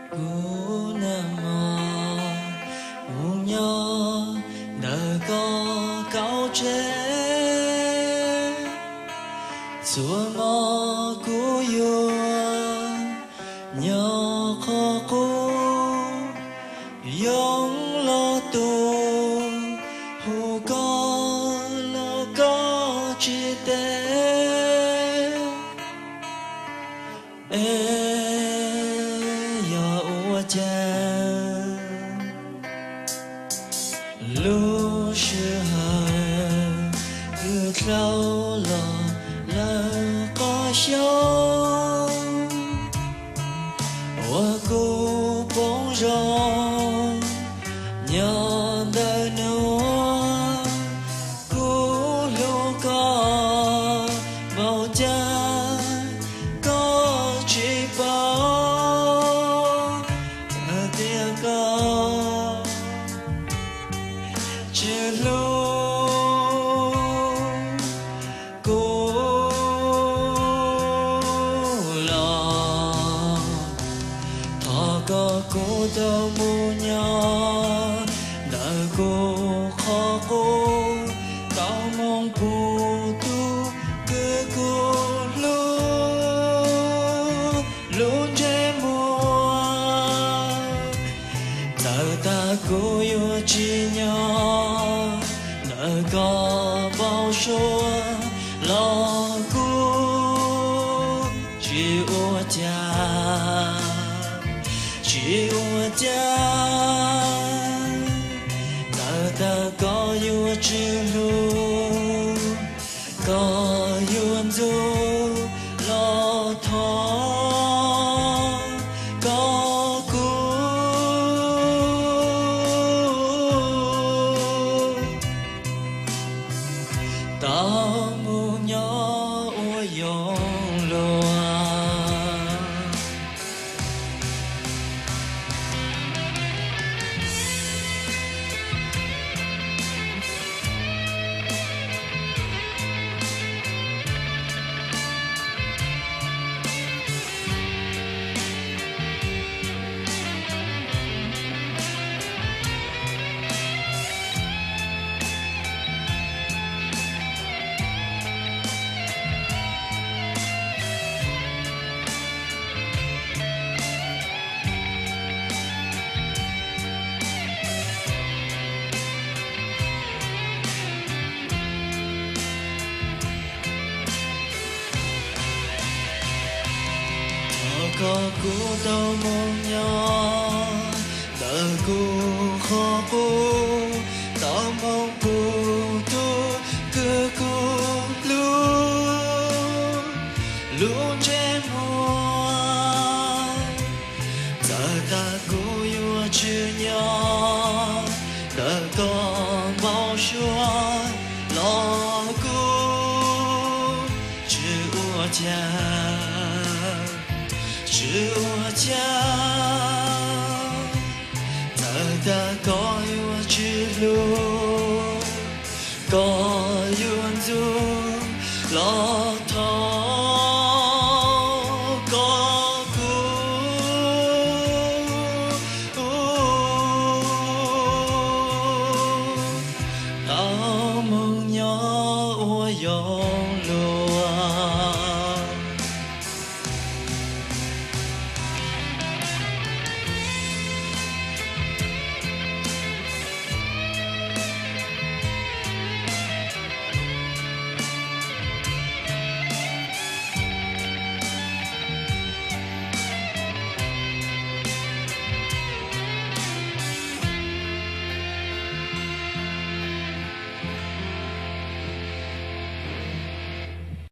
Kuv nag hmo mus nyob ntawm koj kaum tseg, txhua hmo kuv yuav nyob qhov qub, yoo los tus hu koj los koj tsis teb. Es yog ua cas lub sij hawm twb dlau los lawm qhov xyoo uas kuv poob zoo nyob ntawm nuav. Kuv hlub koj npaum cas koj tsis paub, hais tias koj tsis hlub kuv los thov kom kuv tau mus nyob ntawm kuv qhov qub, tau mus pum tus kws kuv hlub lub ntsej muag. Txawm tas kuv yuav tsis nyob ntawm koj npau suav los kuv tsis ua cas, tsis ua cas. Txawm tas koj yuav tsis hlub, koj yuav ntxub los thov kom kuv tau mus nyob ua yoov luag. Thov kom kuv tau mus nyob ntawm kuv qhov qub, tau mus pum tus kws kuv hlub lub ntsej muag. Txawm tas kuv yuav tsis nyob ntawm koj npau suav los kuv tsis ua cas, tsis ua